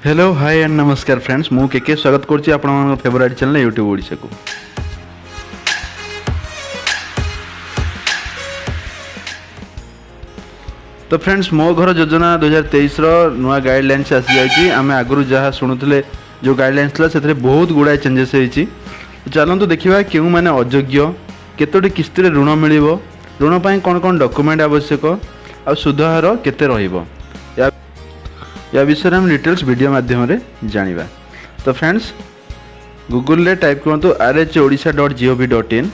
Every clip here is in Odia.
ହ୍ୟାଲୋ, ହାଇ ଆଣ୍ଡ ନମସ୍କାର ଫ୍ରେଣ୍ଡସ୍। ମୁଁ କେ କେ, ସ୍ୱାଗତ କରୁଛି ଆପଣଙ୍କ ଫେଭରାଇଟ୍ ଚ୍ୟାନେଲ୍ ୟୁଟ୍ୟୁବ୍ ଓଡ଼ିଶାକୁ। ତ ଫ୍ରେଣ୍ଡସ୍, ମୋ ଘର ଯୋଜନା 2023ର ନୂଆ ଗାଇଡ଼ଲାଇନ୍ସ ଆସିଯାଇଛି। ଆମେ ଆଗରୁ ଯାହା ଶୁଣୁଥିଲେ, ଯେଉଁ ଗାଇଡ଼ଲାଇନ୍ସ ଥିଲା, ସେଥିରେ ବହୁତ ଗୁଡ଼ାଏ ଚେଞ୍ଜେସ୍ ହେଇଛି। ଚାଲନ୍ତୁ ଦେଖିବା କେଉଁମାନେ ଅଯୋଗ୍ୟ, କେତୋଟି କିସ୍ତିରେ ଋଣ ମିଳିବ, ଋଣ ପାଇଁ କ'ଣ କ'ଣ ଡକୁମେଣ୍ଟ ଆବଶ୍ୟକ ଆଉ ସୁଧ ହାର କେତେ ରହିବ, ୟା ବିଷୟରେ ଆମେ ଡିଟେଲ୍ସ ଭିଡ଼ିଓ ମାଧ୍ୟମରେ ଜାଣିବା। ତ ଫ୍ରେଣ୍ଡସ୍, ଗୁଗୁଲରେ ଟାଇପ୍ କରନ୍ତୁ rhodisha.gov.in।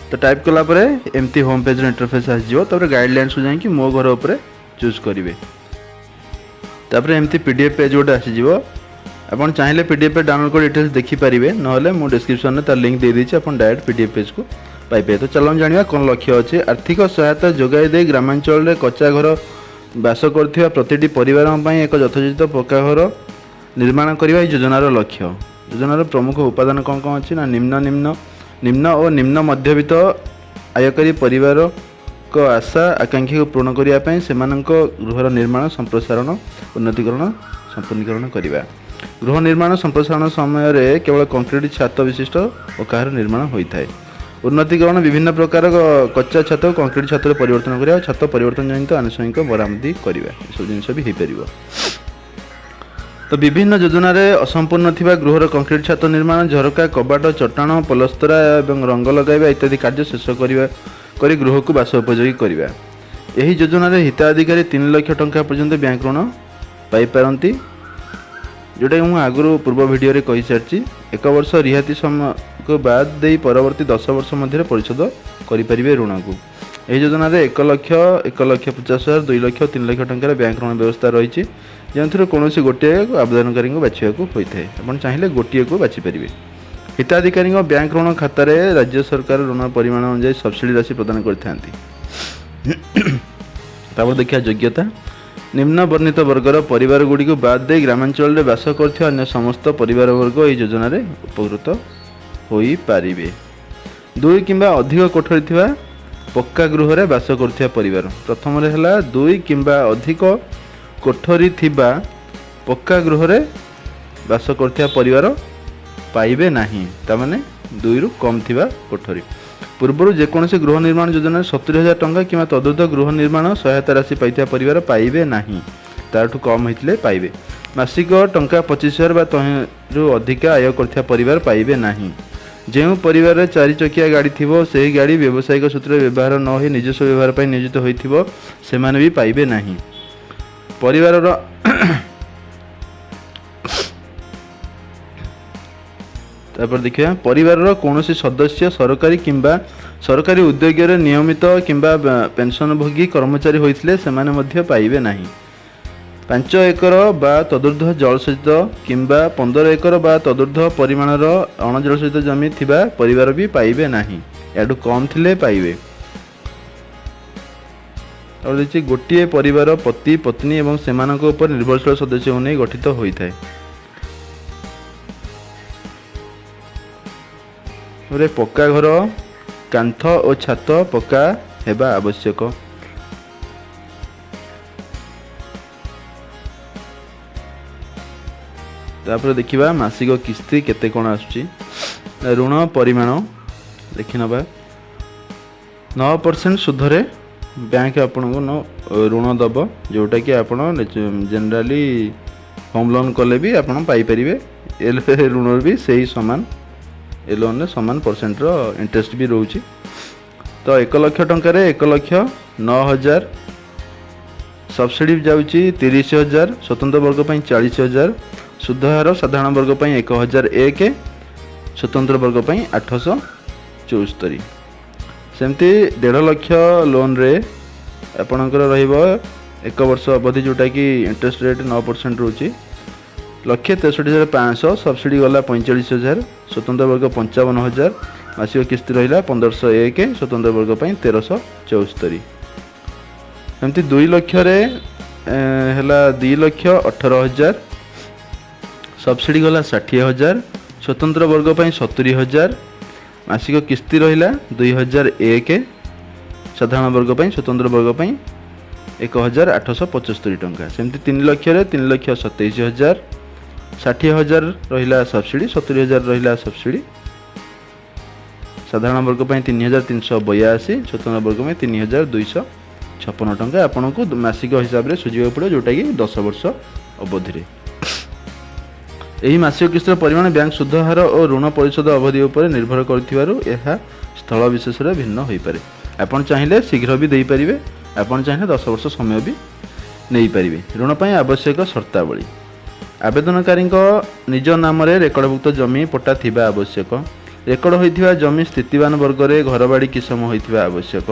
ତ ଟାଇପ୍ କଲା ପରେ ଏମିତି ହୋମ୍ ପେଜ୍ର ଇଣ୍ଟରଫେସ୍ ଆସିଯିବ। ତାପରେ ଗାଇଡ଼ଲାଇନ୍ସକୁ ଯାଇକି ମୋ ଘର ଉପରେ ଚୁଜ୍ କରିବେ। ତାପରେ ଏମିତି PDF page ଗୋଟେ ଆସିଯିବ। ଆପଣ ଚାହିଁଲେ PDF download କରି ଡିଟେଲ୍ସ ଦେଖିପାରିବେ, ନହେଲେ ମୁଁ ଡିସ୍କ୍ରିପ୍ସନରେ ତାର ଲିଙ୍କ୍ ଦେଇଦେଇଛି, ଆପଣ ଡାଇରେକ୍ଟ PDF ପେଜ୍କୁ ପାଇପାରିବେ। ତ ଚାଲନ୍ତୁ ଜାଣିବା କ'ଣ ଲକ୍ଷ୍ୟ ଅଛି। ଆର୍ଥିକ ସହାୟତା ଯୋଗାଇ ଦେଇ ଗ୍ରାମାଞ୍ଚଳରେ କଚ୍ଚା ଘର ବାସ କରୁଥିବା ପ୍ରତିଟି ପରିବାରଙ୍କ ପାଇଁ ଏକ ଯଥୋଚିତ ପକ୍କା ଘର ନିର୍ମାଣ କରିବା ଏହି ଯୋଜନାର ଲକ୍ଷ୍ୟ। ଯୋଜନାର ପ୍ରମୁଖ ଉପାଦାନ କ'ଣ କ'ଣ ଅଛି ନା, ନିମ୍ନ ଓ ନିମ୍ନ ମଧ୍ୟବିତ୍ତ ଆୟକାରୀ ପରିବାରଙ୍କ ଆଶା ଆକାଂକ୍ଷାକୁ ପୂରଣ କରିବା ପାଇଁ ସେମାନଙ୍କ ଗୃହର ନିର୍ମାଣ, ସମ୍ପ୍ରସାରଣ, ଉନ୍ନତିକରଣ, ସମ୍ପୂର୍ଣ୍ଣୀକରଣ କରିବା। ଗୃହ ନିର୍ମାଣ ସମ୍ପ୍ରସାରଣ ସମୟରେ କେବଳ କଂକ୍ରିଟ ଛାତ ବିଶିଷ୍ଟ ପକ୍କା ଘର ନିର୍ମାଣ ହୋଇଥାଏ। ଉନ୍ନତିକରଣ, ବିଭିନ୍ନ ପ୍ରକାର କଚ୍ଚା ଛାତ କଂକ୍ରିଟ ଛାତରେ ପରିବର୍ତ୍ତନ କରିବା, ଛାତ ପରିବର୍ତ୍ତନ ଜନିତ ଆନୁଷଙ୍ଗିକ ମରାମତି କରିବା, ଏସବୁ ଜିନିଷ ବି ହେଇପାରିବ। ତ ବିଭିନ୍ନ ଯୋଜନାରେ ଅସମ୍ପୂର୍ଣ୍ଣ ଥିବା ଗୃହର କଂକ୍ରିଟ ଛାତ ନିର୍ମାଣ, ଝରକା, କବାଟ, ଚଟାଣ, ପଲସ୍ତରା ଏବଂ ରଙ୍ଗ ଲଗାଇବା ଇତ୍ୟାଦି କାର୍ଯ୍ୟ ଶେଷ କରିବା କରି ଗୃହକୁ ବାସ ଉପଯୋଗୀ କରିବା। ଏହି ଯୋଜନାରେ ହିତାଧିକାରୀ 3 ଲକ୍ଷ ଟଙ୍କା ପର୍ଯ୍ୟନ୍ତ ବ୍ୟାଙ୍କ ଋଣ ପାଇପାରନ୍ତି, ଯେଉଁଟାକି ମୁଁ ଆଗରୁ ପୂର୍ବ ଭିଡ଼ିଓରେ କହିସାରିଛି। ଏକ ବର୍ଷ ରିହାତି ସମୟକୁ ବାଦ ଦେଇ ପରବର୍ତ୍ତୀ 10 ବର୍ଷ ମଧ୍ୟରେ ପରିଶୋଧ କରିପାରିବେ ଋଣକୁ। ଏହି ଯୋଜନାରେ 1 ଲକ୍ଷ, 1,50,000, 2 ଲକ୍ଷ, 3 ଲକ୍ଷ ଟଙ୍କାର ବ୍ୟାଙ୍କ ଋଣ ବ୍ୟବସ୍ଥା ରହିଛି, ଯେଉଁଥିରୁ କୌଣସି ଗୋଟିଏ ଆବେଦନକାରୀଙ୍କୁ ବାଛିବାକୁ ହୋଇଥାଏ। ଆପଣ ଚାହିଁଲେ ଗୋଟିଏକୁ ବାଛିପାରିବେ। ହିତାଧିକାରୀଙ୍କ ବ୍ୟାଙ୍କ ଋଣ ଖାତାରେ ରାଜ୍ୟ ସରକାର ଋଣ ପରିମାଣ ଅନୁଯାୟୀ ସବସିଡ଼ି ରାଶି ପ୍ରଦାନ କରିଥାନ୍ତି। ତାପରେ ଦେଖିବା ଯୋଗ୍ୟତା। ନିମ୍ନ ବର୍ଣ୍ଣିତ ବର୍ଗର ପରିବାର ଗୁଡ଼ିକୁ ବାଦ ଦେଇ ଗ୍ରାମାଞ୍ଚଳରେ ବାସ କରୁଥିବା ଅନ୍ୟ ସମସ୍ତ ପରିବାର ବର୍ଗ ଏହି ଯୋଜନାରେ ଉପକୃତ ହୋଇପାରିବେ। ଦୁଇ କିମ୍ବା ଅଧିକ କୋଠରୀ ଥିବା ପକ୍କା ଗୃହରେ ବାସ କରୁଥିବା ପରିବାର। ପ୍ରଥମରେ ହେଲା, ଦୁଇ କିମ୍ବା ଅଧିକ କୋଠରୀ ଥିବା ପକ୍କା ଗୃହରେ ବାସ କରୁଥିବା ପରିବାର ପାଇବେ ନାହିଁ। ତାମାନେ ଦୁଇରୁ କମ୍ ଥିବା କୋଠରୀ। ପୂର୍ବରୁ ଯେକୌଣସି ଗୃହ ନିର୍ମାଣ ଯୋଜନାରେ 70,000 ଟଙ୍କା କିମ୍ବା ତଦୁର୍ଦ୍ଧ୍ୱ ଗୃହ ନିର୍ମାଣ ସହାୟତା ରାଶି ପାଇଥିବା ପରିବାର ପାଇବେ ନାହିଁ। ତାଠୁ କମ୍ ହେଇଥିଲେ ପାଇବେ। ମାସିକ ଟଙ୍କା 25,000 ବା ତହିଁରୁ ଅଧିକା ଆୟ କରୁଥିବା ପରିବାର ପାଇବେ ନାହିଁ। ଯେଉଁ ପରିବାରରେ ଚାରି ଚକିଆ ଗାଡ଼ି ଥିବ, ସେହି ଗାଡ଼ି ବ୍ୟବସାୟିକ ସୂତ୍ରରେ ବ୍ୟବହାର ନ ହୋଇ ନିଜସ୍ୱ ବ୍ୟବହାର ପାଇଁ ନିୟୋଜିତ ହୋଇଥିବ, ସେମାନେ ବି ପାଇବେ ନାହିଁ। ପରିବାରର, ତାପରେ ଦେଖିବା, ପରିବାରର କୌଣସି ସଦସ୍ୟ ସରକାରୀ କିମ୍ବା ସରକାରୀ ଉଦ୍ୟୋଗରେ ନିୟମିତ କିମ୍ବା ପେନସନଭୋଗୀ କର୍ମଚାରୀ ହୋଇଥିଲେ ସେମାନେ ମଧ୍ୟ ପାଇବେ ନାହିଁ। 5 ଏକର ବା ତଦୁର୍ଦ୍ଧ୍ୱ ଜଳସେଚିତ କିମ୍ବା 15 ଏକର ବା ତଦୁର୍ଦ୍ଧ୍ୱ ପରିମାଣର ଅଣଜଳସେଚିତ ଜମି ଥିବା ପରିବାର ବି ପାଇବେ ନାହିଁ। ଏହାଠୁ କମ୍ ଥିଲେ ପାଇବେ। ଆଉ ଦେଇଛି, ଗୋଟିଏ ପରିବାର ପତି, ପତ୍ନୀ ଏବଂ ସେମାନଙ୍କ ଉପରେ ନିର୍ଭରଶୀଳ ସଦସ୍ୟଙ୍କୁ ନେଇ ଗଠିତ ହୋଇଥାଏ। ତାପରେ ପକ୍କା ଘର କାନ୍ଥ ଓ ଛାତ ପକ୍କା ହେବା ଆବଶ୍ୟକ। ତାପରେ ଦେଖିବା ମାସିକ କିସ୍ତି କେତେ କ'ଣ ଆସୁଛି। ଋଣ ପରିମାଣ ଦେଖିନେବା। 9% ସୁଧରେ ବ୍ୟାଙ୍କ ଆପଣଙ୍କୁ ଋଣ ଦେବ, ଯେଉଁଟାକି ଆପଣ ଜେନେରାଲି ହୋମ୍ ଲୋନ୍ କଲେ ବି ଆପଣ ପାଇପାରିବେ। ଏ ଋଣର ବି ସେଇ ସମାନ, ଏ ଲୋନ୍ରେ ସମାନ ପରସେଣ୍ଟର ଇଣ୍ଟରେଷ୍ଟ ବି ରହୁଛି। ତ 1 ଲକ୍ଷ ଟଙ୍କାରେ 1,09,000, ସବସିଡ଼ି ଯାଉଛି 30,000, ସ୍ୱତନ୍ତ୍ର ବର୍ଗ ପାଇଁ 40,000। ସୁଧ ହାର ସାଧାରଣ ବର୍ଗ ପାଇଁ 1,001, ସ୍ୱତନ୍ତ୍ର ବର୍ଗ ପାଇଁ 874। ସେମିତି 1.5 ଲକ୍ଷ ଲୋନ୍ରେ ଆପଣଙ୍କର ରହିବ ଏକ ବର୍ଷ ଅବଧି, ଯେଉଁଟାକି ଇଣ୍ଟରେଷ୍ଟ ରେଟ୍ 9% ରହୁଛି, 1,63,500, ସବସିଡ଼ି ଗଲା 45,000, ସ୍ୱତନ୍ତ୍ର ବର୍ଗ 55,000, ମାସିକ କିସ୍ତି ରହିଲା 1,501, ସ୍ୱତନ୍ତ୍ର ବର୍ଗ ପାଇଁ 1,374। ଏମିତି 2 ଲକ୍ଷରେ ହେଲା 2,18,000, ସବସିଡ଼ି ଗଲା 60,000, ସ୍ୱତନ୍ତ୍ର ବର୍ଗ ପାଇଁ 70,000, ମାସିକ କିସ୍ତି ରହିଲା 2,001 ସାଧାରଣ ବର୍ଗ ପାଇଁ, ସ୍ୱତନ୍ତ୍ର ବର୍ଗ ପାଇଁ 1,875 ଟଙ୍କା। ସେମିତି 3 ଲକ୍ଷରେ 3,27,000, 60,000 ରହିଲା ସବସିଡ଼ି, 70,000 ରହିଲା ସବସିଡ଼ି। ସାଧାରଣ ବର୍ଗ ପାଇଁ 3,382, ସ୍ୱତନ୍ତ୍ର ବର୍ଗ ପାଇଁ 3,256 ଟଙ୍କା ଆପଣଙ୍କୁ ମାସିକ ହିସାବରେ ସୁଝିବାକୁ ପଡ଼ିବ, ଯେଉଁଟାକି 10 ବର୍ଷ ଅବଧିରେ। ଏହି ମାସିକ କିସ୍ତିର ପରିମାଣ ବ୍ୟାଙ୍କ ସୁଧ ହାର ଓ ଋଣ ପରିଶୋଧ ଅବଧି ଉପରେ ନିର୍ଭର କରୁଥିବାରୁ ଏହା ସ୍ଥଳ ବିଶେଷରେ ଭିନ୍ନ ହୋଇପାରେ। ଆପଣ ଚାହିଁଲେ ଶୀଘ୍ର ବି ଦେଇପାରିବେ, ଆପଣ ଚାହିଁଲେ 10 ବର୍ଷ ସମୟ ବି ନେଇପାରିବେ। ଋଣ ପାଇଁ ଆବଶ୍ୟକ ସର୍ତ୍ତାବଳୀ: ଆବେଦନକାରୀଙ୍କ ନିଜ ନାମରେ ରେକର୍ଡଭୁକ୍ତ ଜମି ପଟ୍ଟା ଥିବା ଆବଶ୍ୟକ। ରେକର୍ଡ ହୋଇଥିବା ଜମି ସ୍ଥିତିବାନ ବର୍ଗରେ ଘରବାଡ଼ି କିସମ ହୋଇଥିବା ଆବଶ୍ୟକ।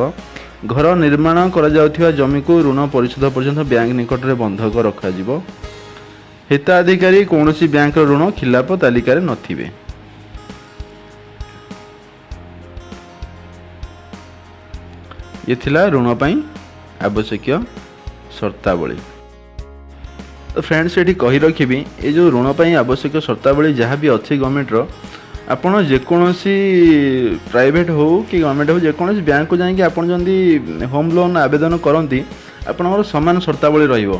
ଘର ନିର୍ମାଣ କରାଯାଉଥିବା ଜମିକୁ ଋଣ ପରିଶୋଧ ପର୍ଯ୍ୟନ୍ତ ବ୍ୟାଙ୍କ ନିକଟରେ ବନ୍ଧକ ରଖାଯିବ। ହିତାଧିକାରୀ କୌଣସି ବ୍ୟାଙ୍କର ଋଣ ଖିଲାପ ତାଲିକାରେ ନଥିବେ। ଇଏ ଥିଲା ଋଣ ପାଇଁ ଆବଶ୍ୟକୀୟ ସର୍ତ୍ତାବଳୀ। ତ ଫ୍ରେଣ୍ଡସ୍, ଏଠି କହି ରଖିବି, ଏ ଯେଉଁ ଋଣ ପାଇଁ ଆବଶ୍ୟକ ସର୍ତ୍ତାବଳୀ ଯାହା ବି ଅଛି ଗଭର୍ଣ୍ଣମେଣ୍ଟର, ଆପଣ ଯେକୌଣସି ପ୍ରାଇଭେଟ୍ ହେଉ କି ଗଭର୍ଣ୍ଣମେଣ୍ଟ ହେଉ, ଯେକୌଣସି ବ୍ୟାଙ୍କକୁ ଯାଇକି ଆପଣ ଯଦି ହୋମ୍ ଲୋନ୍ ଆବେଦନ କରନ୍ତି, ଆପଣଙ୍କର ସମାନ ସର୍ତ୍ତାବଳୀ ରହିବ।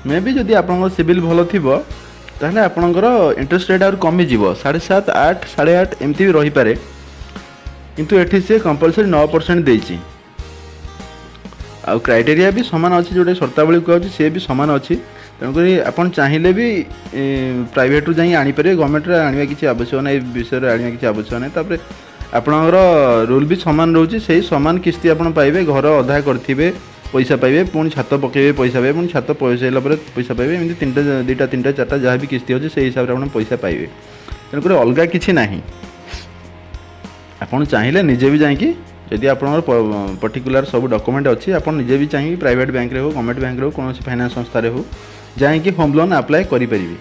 ମେ ବି ଯଦି ଆପଣଙ୍କର ସିବିଲ୍ ଭଲ ଥିବ, ତାହେଲେ ଆପଣଙ୍କର ଇଣ୍ଟରେଷ୍ଟ ରେଟ୍ ଆହୁରି କମିଯିବ, 7.5, 8, 8.5 ଏମିତି ବି ରହିପାରେ। କିନ୍ତୁ ଏଠି ସିଏ କମ୍ପଲସରି 9% ଦେଇଛି। ଆଉ କ୍ରାଇଟେରିଆ ବି ସମାନ ଅଛି, ଯେଉଁଟା ସର୍ତ୍ତାବଳୀ କୁହାଯାଉଛି ସିଏ ବି ସମାନ ଅଛି। ତେଣୁକରି ଆପଣ ଚାହିଁଲେ ବି ପ୍ରାଇଭେଟରୁ ଯାଇ ଆଣିପାରିବେ, ଗଭର୍ଣ୍ଣମେଣ୍ଟରେ ଆଣିବା କିଛି ଆବଶ୍ୟକ ନାହିଁ, ଏ ବିଷୟରେ ଆଣିବା କିଛି ଆବଶ୍ୟକ ନାହିଁ। ତାପରେ ଆପଣଙ୍କର ରୁଲ୍ ବି ସମାନ ରହୁଛି, ସେଇ ସମାନ କିସ୍ତି ଆପଣ ପାଇବେ। ଘର ଅଧା କରିଥିବେ ପଇସା ପାଇବେ, ପୁଣି ଛାତ ପକାଇବେ ପଇସା ପାଇବେ, ପୁଣି ଛାତ ପଇସାଇଲା ପରେ ପଇସା ପାଇବେ। ଏମିତି ତିନିଟା, ଦୁଇଟା, ତିନିଟା, ଚାରିଟା ଯାହା ବି କିସ୍ତି ଅଛି, ସେଇ ହିସାବରେ ଆପଣ ପଇସା ପାଇବେ। ତେଣୁକରି ଅଲଗା କିଛି ନାହିଁ। ଆପଣ ଚାହିଁଲେ ନିଜେ ବି ଯାଇକି, ଯଦି ଆପଣଙ୍କର ପର୍ଟିକୁଲାର ସବୁ ଡକୁମେଣ୍ଟ ଅଛି, ଆପଣ ନିଜେ ବି ଚାହିଁକି ପ୍ରାଇଭେଟ୍ ବ୍ୟାଙ୍କରେ ହେଉ, ଗଭର୍ଣ୍ଣମେଣ୍ଟ ବ୍ୟାଙ୍କରେ ହେଉ, କୌଣସି ଫାଇନାନ୍ସ ସଂସ୍ଥାରେ ହେଉ, ଯାଇକି ହୋମ୍ ଲୋନ୍ ଆପ୍ଲାଏ କରିପାରିବେ।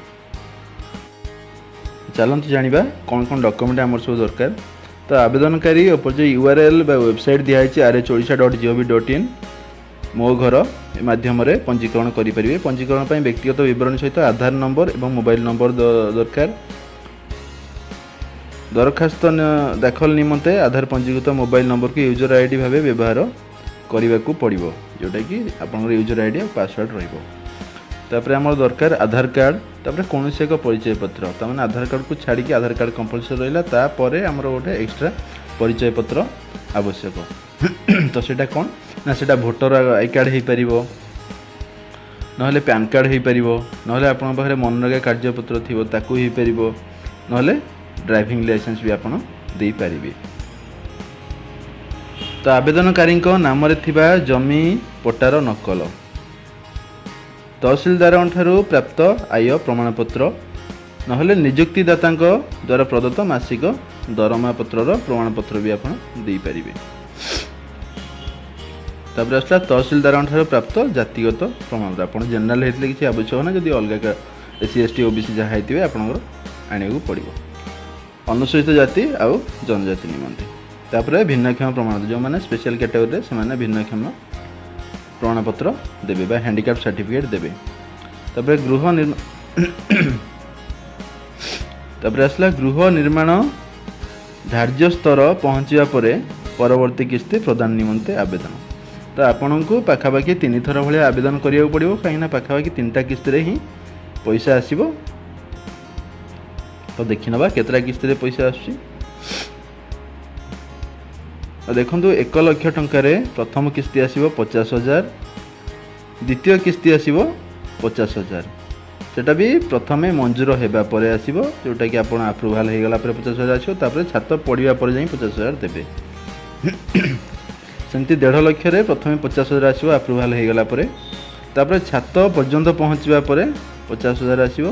ଚାଲନ୍ତୁ ଜାଣିବା କ'ଣ କ'ଣ ଡକୁମେଣ୍ଟ ଆମର ସବୁ ଦରକାର। ତ ଆବେଦନକାରୀ ଉପରେ ଯେଉଁ URL ବା ୱେବସାଇଟ୍ ଦିଆହେଇଛି, rhodisha.gov.in, ମୋ ଘର ମାଧ୍ୟମରେ ପଞ୍ଜୀକରଣ କରିପାରିବେ। ପଞ୍ଜୀକରଣ ପାଇଁ ବ୍ୟକ୍ତିଗତ ବିବରଣୀ ସହିତ ଆଧାର ନମ୍ବର ଏବଂ ମୋବାଇଲ ନମ୍ବର ଦରକାର। ଦରଖାସ୍ତ ଦାଖଲ ନିମନ୍ତେ ଆଧାର ପଞ୍ଜୀକୃତ ମୋବାଇଲ ନମ୍ବରକୁ ୟୁଜର ID ଭାବେ ବ୍ୟବହାର କରିବାକୁ ପଡ଼ିବ, ଯେଉଁଟାକି ଆପଣଙ୍କର ୟୁଜର ID ଆଉ ପାସୱାର୍ଡ଼ ରହିବ। ତାପରେ ଆମର ଦରକାର ଆଧାର କାର୍ଡ଼, ତାପରେ କୌଣସି ଏକ ପରିଚୟ ପତ୍ର। ତାମାନେ ଆଧାର କାର୍ଡ଼କୁ ଛାଡ଼ିକି, ଆଧାର କାର୍ଡ଼ କମ୍ପଲସରି ରହିଲା, ତାପରେ ଆମର ଗୋଟେ ଏକ୍ସଟ୍ରା ପରିଚୟ ପତ୍ର ଆବଶ୍ୟକ। ତ ସେଇଟା କ'ଣ ନା ସେଇଟା ଭୋଟର I card ହେଇପାରିବ, ନହେଲେ ପ୍ୟାନ୍ କାର୍ଡ଼ ହେଇପାରିବ, ନହେଲେ ଆପଣଙ୍କ ପାଖରେ ମନରେଗା କାର୍ଯ୍ୟପତ୍ର ଥିବ ତାକୁ ହେଇପାରିବ, ନହେଲେ ଡ୍ରାଇଭିଂ ଲାଇସେନ୍ସ ବି ଆପଣ ଦେଇପାରିବେ। ତ ଆବେଦନକାରୀଙ୍କ ନାମରେ ଥିବା ଜମି ପଟ୍ଟାର ନକଲ, ତହସିଲଦାରଙ୍କ ଠାରୁ ପ୍ରାପ୍ତ ଆୟ ପ୍ରମାଣପତ୍ର, ନହେଲେ ନିଯୁକ୍ତିଦାତାଙ୍କ ଦ୍ୱାରା ପ୍ରଦତ୍ତ ମାସିକ ଦରମା ପତ୍ରର ପ୍ରମାଣପତ୍ର ବି ଆପଣ ଦେଇପାରିବେ। ତାପରେ ଆସିଲା ତହସିଲଦାରଙ୍କ ଠାରୁ ପ୍ରାପ୍ତ ଜାତିଗତ ପ୍ରମାଣପତ୍ର। ଆପଣ ଜେନେରାଲ ହେଇଥିଲେ କିଛି ଆବଶ୍ୟକ ନାହିଁ, ଯଦି ଅଲଗା SC, ST, OBC ଯାହା ହେଇଥିବେ, ଆପଣଙ୍କର ଆଣିବାକୁ ପଡ଼ିବ ଅନୁସୂଚିତ ଜାତି ଆଉ ଜନଜାତି ନିମନ୍ତେ। ତାପରେ ଭିନ୍ନକ୍ଷମ ପ୍ରମାଣପତ୍ର, ଯେଉଁମାନେ ସ୍ପେଶିଆଲ କ୍ୟାଟେଗୋରୀରେ, ସେମାନେ ଭିନ୍ନକ୍ଷମ ପ୍ରମାଣପତ୍ର ଦେବେ ବା ହ୍ୟାଣ୍ଡିକ୍ୟାପ୍ ସାର୍ଟିଫିକେଟ୍ ଦେବେ। ତାପରେ ଆସିଲା ଗୃହ ନିର୍ମାଣ ଧାର୍ଯ୍ୟ ସ୍ତର ପହଞ୍ଚିବା ପରେ ପରବର୍ତ୍ତୀ କିସ୍ତି ପ୍ରଦାନ ନିମନ୍ତେ ଆବେଦନ। ତ ଆପଣଙ୍କୁ ପାଖାପାଖି ତିନିଥର ଭଳିଆ ଆବେଦନ କରିବାକୁ ପଡ଼ିବ, କାହିଁକିନା ପାଖାପାଖି ତିନିଟା କିସ୍ତିରେ ହିଁ ପଇସା ଆସିବ। ତ ଦେଖିନେବା କେତେଟା କିସ୍ତିରେ ପଇସା ଆସୁଛି। ଆଉ ଦେଖନ୍ତୁ, 1 ଲକ୍ଷ ଟଙ୍କାରେ ପ୍ରଥମ କିସ୍ତି ଆସିବ 50,000, ଦ୍ୱିତୀୟ କିସ୍ତି ଆସିବ 50,000। ସେଟା ବି ପ୍ରଥମେ ମଞ୍ଜୁର ହେବା ପରେ ଆସିବ, ଯେଉଁଟାକି ଆପଣ ଆପ୍ରୁଭାଲ୍ ହେଇଗଲା ପରେ 50,000 ଆସିବ। ତାପରେ ଛାତ ପଡ଼ିବା ପରେ ଯାଇ 50,000 ଦେବେ। ସେମିତି 1.5 ଲକ୍ଷରେ ପ୍ରଥମେ 50,000 ଆସିବ ଆପ୍ରୁଭାଲ୍ ହେଇଗଲା ପରେ, ତାପରେ ଛାତ ପର୍ଯ୍ୟନ୍ତ ପହଞ୍ଚିବା ପରେ 50,000 ଆସିବ,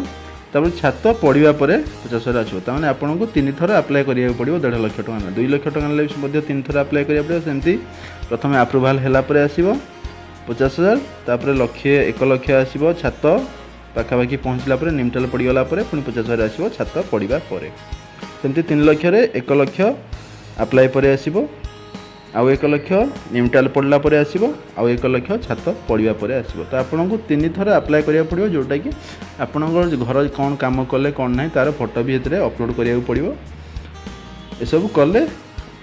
ତାପରେ ଛାତ ପଡ଼ିବା ପରେ 50,000 ଆସିବ। ତାମାନେ ଆପଣଙ୍କୁ ତିନି ଥର ଆପ୍ଲାଏ କରିବାକୁ ପଡ଼ିବ 1.5 ଲକ୍ଷ ଟଙ୍କା। 2 ଲକ୍ଷ ଟଙ୍କା ନେଲେ ବି ମଧ୍ୟ ତିନି ଥର ଆପ୍ଲାଏ କରିବାକୁ ପଡ଼ିବ। ସେମିତି ପ୍ରଥମେ ଆପ୍ରୁଭାଲ୍ ହେଲା ପରେ ଆସିବ 50,000, ତାପରେ ଲକ୍ଷେ 1 ଲକ୍ଷ ଆସିବ ଛାତ ପାଖାପାଖି ପହଞ୍ଚିଲା ପରେ, ଲିଣ୍ଟେଲ ପଡ଼ିଗଲା ପରେ, ପୁଣି 50,000 ଆସିବ ଛାତ ପଡ଼ିବା ପରେ। ସେମିତି 3 ଲକ୍ଷରେ 1 ଲକ୍ଷ ଆପ୍ଲାଏ ପରେ ଆସିବ, ଆଉ 1 ଲକ୍ଷ ଲିଣ୍ଟେଲ ପଡ଼ିଲା ପରେ ଆସିବ, ଆଉ 1 ଲକ୍ଷ ଛାତ ପଡ଼ିବା ପରେ ଆସିବ। ତ ଆପଣଙ୍କୁ ତିନି ଥର ଆପ୍ଲାଏ କରିବାକୁ ପଡ଼ିବ, ଯେଉଁଟାକି ଆପଣଙ୍କର ଘର କ'ଣ କାମ କଲେ କ'ଣ ନାହିଁ, ତା'ର ଫଟୋ ବି ଏଥିରେ ଅପଲୋଡ଼ କରିବାକୁ ପଡ଼ିବ। ଏସବୁ କଲେ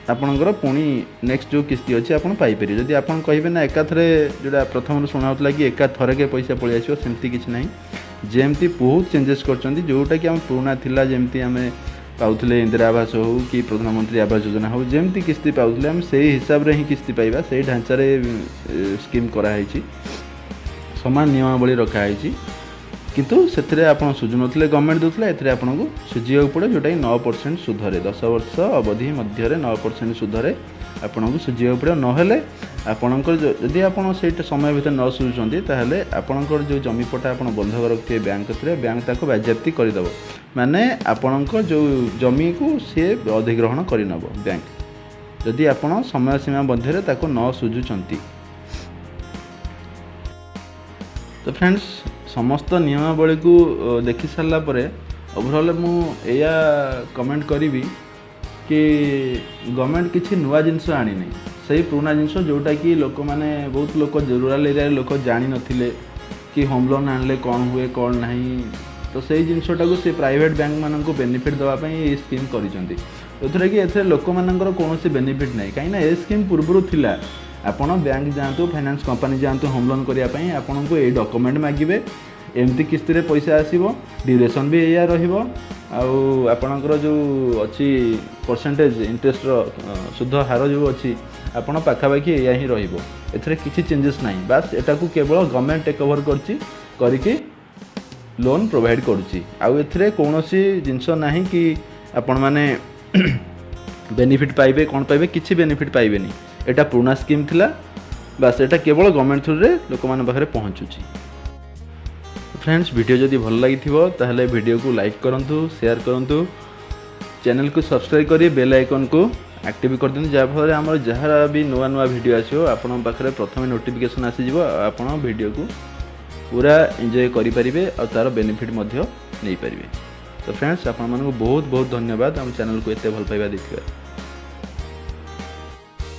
ଆପଣଙ୍କର ପୁଣି ନେକ୍ସଟ ଯେଉଁ କିସ୍ତି ଅଛି ଆପଣ ପାଇପାରିବେ। ଯଦି ଆପଣ କହିବେ ନା ଏକାଥରେ, ଯେଉଁଟା ପ୍ରଥମରୁ ଶୁଣା ହେଉଥିଲା କି ଏକା ଥରକେ ପଇସା ପଳେଇ ଆସିବ, ସେମିତି କିଛି ନାହିଁ। ଯେମିତି ବହୁତ ଚେଞ୍ଜେସ୍ କରିଛନ୍ତି, ଯେଉଁଟାକି ଆମ ପୁରୁଣା ଥିଲା। ଯେମିତି ଆମେ ପାଉଥିଲେ ଇନ୍ଦିରା ଆବାସ ହେଉ କି ପ୍ରଧାନମନ୍ତ୍ରୀ ଆବାସ ଯୋଜନା ହେଉ, ଯେମିତି କିସ୍ତି ପାଉଥିଲେ, ଆମେ ସେଇ ହିସାବରେ ହିଁ କିସ୍ତି ପାଇବା। ସେଇ ଢାଞ୍ଚାରେ ସ୍କିମ୍ କରାହେଇଛି, ସମାନ ନିୟମାବଳୀ ରଖାହେଇଛି। କିନ୍ତୁ ସେଥିରେ ଆପଣ ସୁଝୁନଥିଲେ, ଗଭର୍ଣ୍ଣମେଣ୍ଟ ଦେଉଥିଲା। ଏଥିରେ ଆପଣଙ୍କୁ ସୁଝିବାକୁ ପଡ଼ିବ, ଯେଉଁଟାକି 9% ସୁଧରେ, 10 ବର୍ଷ ଅବଧି ମଧ୍ୟରେ 9% ସୁଧରେ ଆପଣଙ୍କୁ ସୁଝିବାକୁ ପଡ଼ିବ। ନହେଲେ ଆପଣଙ୍କର ଯଦି ଆପଣ ସେଇଟା ସମୟ ଭିତରେ ନ ସୁଝୁଛନ୍ତି, ତାହେଲେ ଆପଣଙ୍କର ଯେଉଁ ଜମି ପଟା ଆପଣ ବନ୍ଧକ ରଖିଥିବେ ବ୍ୟାଙ୍କ କତିରେ, ବ୍ୟାଙ୍କ ତାକୁ ବାଜ୍ୟାପ୍ତି କରିଦେବ। ମାନେ ଆପଣଙ୍କ ଯେଉଁ ଜମିକୁ ସିଏ ଅଧିଗ୍ରହଣ କରିନେବ ବ୍ୟାଙ୍କ, ଯଦି ଆପଣ ସମୟ ସୀମା ମଧ୍ୟରେ ତାକୁ ନ ସୁଝୁଛନ୍ତି। ତ ଫ୍ରେଣ୍ଡସ୍, ସମସ୍ତ ନିୟମାବଳୀକୁ ଦେଖି ସାରିଲା ପରେ ଓଭରଅଲ୍ ମୁଁ ଏଇଆ କମେଣ୍ଟ କରିବି କି ଗଭର୍ଣ୍ଣମେଣ୍ଟ କିଛି ନୂଆ ଜିନିଷ ଆଣିନି। ସେଇ ପୁରୁଣା ଜିନିଷ, ଯେଉଁଟାକି ଲୋକମାନେ, ବହୁତ ଲୋକ, ରୁରାଲ୍ ଏରିଆରେ ଲୋକ ଜାଣିନଥିଲେ କି ହୋମ୍ ଲୋନ୍ ଆଣିଲେ କ'ଣ ହୁଏ, କ'ଣ ନାହିଁ। ତ ସେଇ ଜିନିଷଟାକୁ ସେ ପ୍ରାଇଭେଟ୍ ବ୍ୟାଙ୍କମାନଙ୍କୁ ବେନିଫିଟ୍ ଦେବା ପାଇଁ ଏଇ ସ୍କିମ୍ କରିଛନ୍ତି, ଯେଉଁଥିରେ କି ଏଥିରେ ଲୋକମାନଙ୍କର କୌଣସି ବେନିଫିଟ୍ ନାହିଁ। କାହିଁକିନା ଏ ସ୍କିମ୍ ପୂର୍ବରୁ ଥିଲା। ଆପଣ ବ୍ୟାଙ୍କ ଯାଆନ୍ତୁ, ଫାଇନାନ୍ସ କମ୍ପାନୀ ଯାଆନ୍ତୁ ହୋମ୍ ଲୋନ୍ କରିବା ପାଇଁ, ଆପଣଙ୍କୁ ଏଇ ଡକୁମେଣ୍ଟ ମାଗିବେ, ଏମିତି କିସ୍ତିରେ ପଇସା ଆସିବ, ଡ୍ୟୁରେସନ୍ ବି ଏଇଆ ରହିବ, ଆଉ ଆପଣଙ୍କର ଯେଉଁ ଅଛି ପରସେଣ୍ଟେଜ୍ ଇଣ୍ଟରେଷ୍ଟର ସୁଧ ହାର ଯେଉଁ ଅଛି, ଆପଣ ପାଖାପାଖି ଏଇଆ ହିଁ ରହିବ। ଏଥିରେ କିଛି ଚେଞ୍ଜେସ୍ ନାହିଁ। ବାସ୍, ଏଟାକୁ କେବଳ ଗଭର୍ଣ୍ଣମେଣ୍ଟ ଟେକ୍ ଓଭର୍ କରିଛି, କରିକି ଲୋନ୍ ପ୍ରୋଭାଇଡ଼ କରୁଛି। ଆଉ ଏଥିରେ କୌଣସି ଜିନିଷ ନାହିଁ କି ଆପଣମାନେ ବେନିଫିଟ୍ ପାଇବେ, କ'ଣ ପାଇବେ। କିଛି ବେନିଫିଟ୍ ପାଇବେନି। ଏଇଟା ପୁରୁଣା ସ୍କିମ୍ ଥିଲା। ବାସ୍, ଏଇଟା କେବଳ ଗଭର୍ଣ୍ଣମେଣ୍ଟ ଥ୍ରୁରେ ଲୋକମାନଙ୍କ ପାଖରେ ପହଞ୍ଚୁଛି। ଫ୍ରେଣ୍ଡସ୍, ଭିଡ଼ିଓ ଯଦି ଭଲ ଲାଗିଥିବ, ତାହେଲେ ଭିଡ଼ିଓକୁ ଲାଇକ୍ କରନ୍ତୁ, ସେୟାର କରନ୍ତୁ, ଚ୍ୟାନେଲକୁ ସବସ୍କ୍ରାଇବ୍ କରି ବେଲ୍ ଆଇକନ୍କୁ ଆକ୍ଟିଭ୍ କରିଦିଅନ୍ତୁ, ଯାହାଫଳରେ ଆମର ଯାହାର ବି ନୂଆ ନୂଆ ଭିଡ଼ିଓ ଆସିବ, ଆପଣଙ୍କ ପାଖରେ ପ୍ରଥମେ ନୋଟିଫିକେସନ୍ ଆସିଯିବ ଆଉ ଆପଣ ଭିଡ଼ିଓକୁ ପୁରା ଏନ୍ଜୟ କରିପାରିବେ ଆଉ ତା'ର ବେନିଫିଟ୍ ମଧ୍ୟ ନେଇପାରିବେ। ତ ଫ୍ରେଣ୍ଡସ୍, ଆପଣମାନଙ୍କୁ ବହୁତ ବହୁତ ଧନ୍ୟବାଦ ଆମ ଚ୍ୟାନେଲକୁ ଏତେ ଭଲ ପାଇବା ଦେଇଥିବାରୁ।